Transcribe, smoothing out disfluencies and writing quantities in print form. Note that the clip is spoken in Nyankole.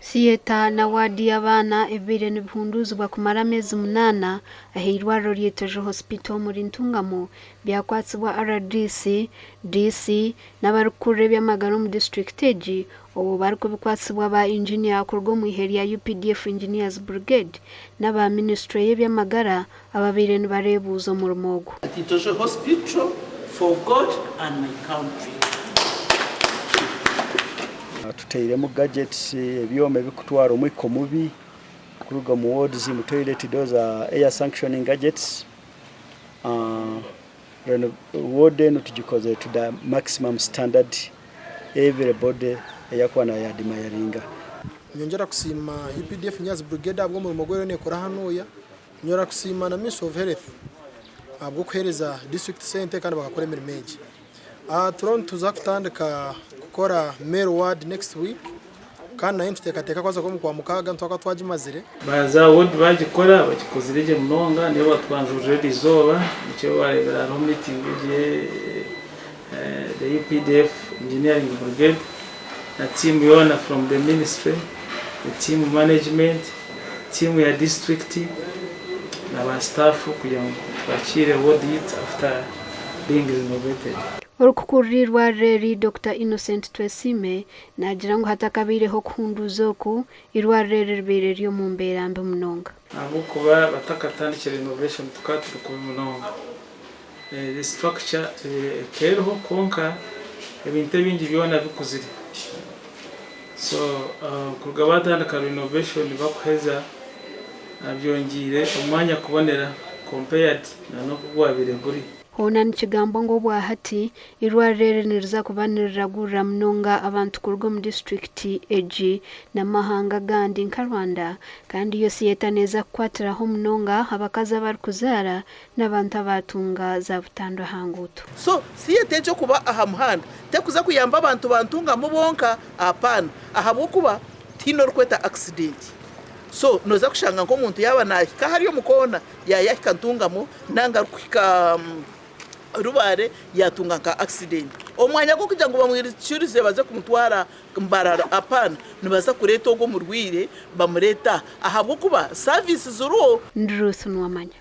Theatre na waadi y'abaana ebibaire nibihunduuzibwa kumara ameezi munaana ah'eirwariro rya Itojo Hospital omuri Ntungamo byakwatsibwa rdc, DC n'abarikukurira eby'amagara omu disiturikiti egi obwo barikubikwatsibwa ba inginiya kuruga omu ihe rya UPDF Engineers Brigade n'aba minisiture y'eby'amagara ababaire nibareebuuza omurimo ogu. At Itojo Hospital for God and my country. Tutairemu gadgets, ebyoma ebirikutwara omwika omubi kuruga omu wards, omu toilet, those are air sanctioning gadgets. Then ward enu tugikozire to the maximum standard every body eyakuba nayadimayaringa. Nyongyera kusiima UPDF Nyazi Brigade ahabw'omurimo ogu eriyo nekora hanuya. Nyongera kusiima na Ministry of Health ahabw'okuheereza disiturikiti sente kandi bakakora emirimo egi. Turiyo nituza kutandika kukora male ward next week kandi nayo nituteekateeka kubaasa kuba omu Kwamukaaga nituba twagimazire. Baaza ward baagikora, bagikozire gye munonga niyo batwanjurira eri izooba nikyo waareebera hariho meeting egi the UPDF Engineering Brigade na team yoona from the ministry, the team management, team ya district na ba staff kugira ngu twakiire ward yaitu after being renovated. Orikukurira eirwariro eri, Dokita Innocent Twesiime naagira ngu hatakabaireho okuhunduuza oku, eirwariro eri ribaire riri omu mbeera mbi munonga. Ahabw'okuba batakatandikire renovation tukaba turi kubi munonga. The structure ekaba eriho kwonka ebintu ebingi byona bikuzire. So kuruga batandika renovation bakuheza byongyeire omwanya kubonera compared na n'oku gwabaire guri. Hoona nikigambwa ngu obwahati, eirwariro eri niriza kuba niriragurira munonga abantu kuruga omu disiturikiti egi n'amahanga agandi nka Rwanda kandi yo theatre neeza kukwatiraho munonga abakazi abarikuzaara n'abantu abaatunga za butandu aha nguuto. So theatre egyo kuba aha muhanda tekuza kuyamba abantu ba Ntungamo bonka apana ahabw'okuba tihaine orikweta accident so noza kushanga nk'omuntu yaaba nahika ahari omu koona yayahika Ntungamo nanga arikuhika Rubare yatunga nka accident omwanya gw'okugira ngu bamwirukirize baze kumutwara Mbarara apana nibaza kureeta ogwo omurwaire bamureete aha ahabw'okuba service ziriho. Ndi Ruth Nuwamanya.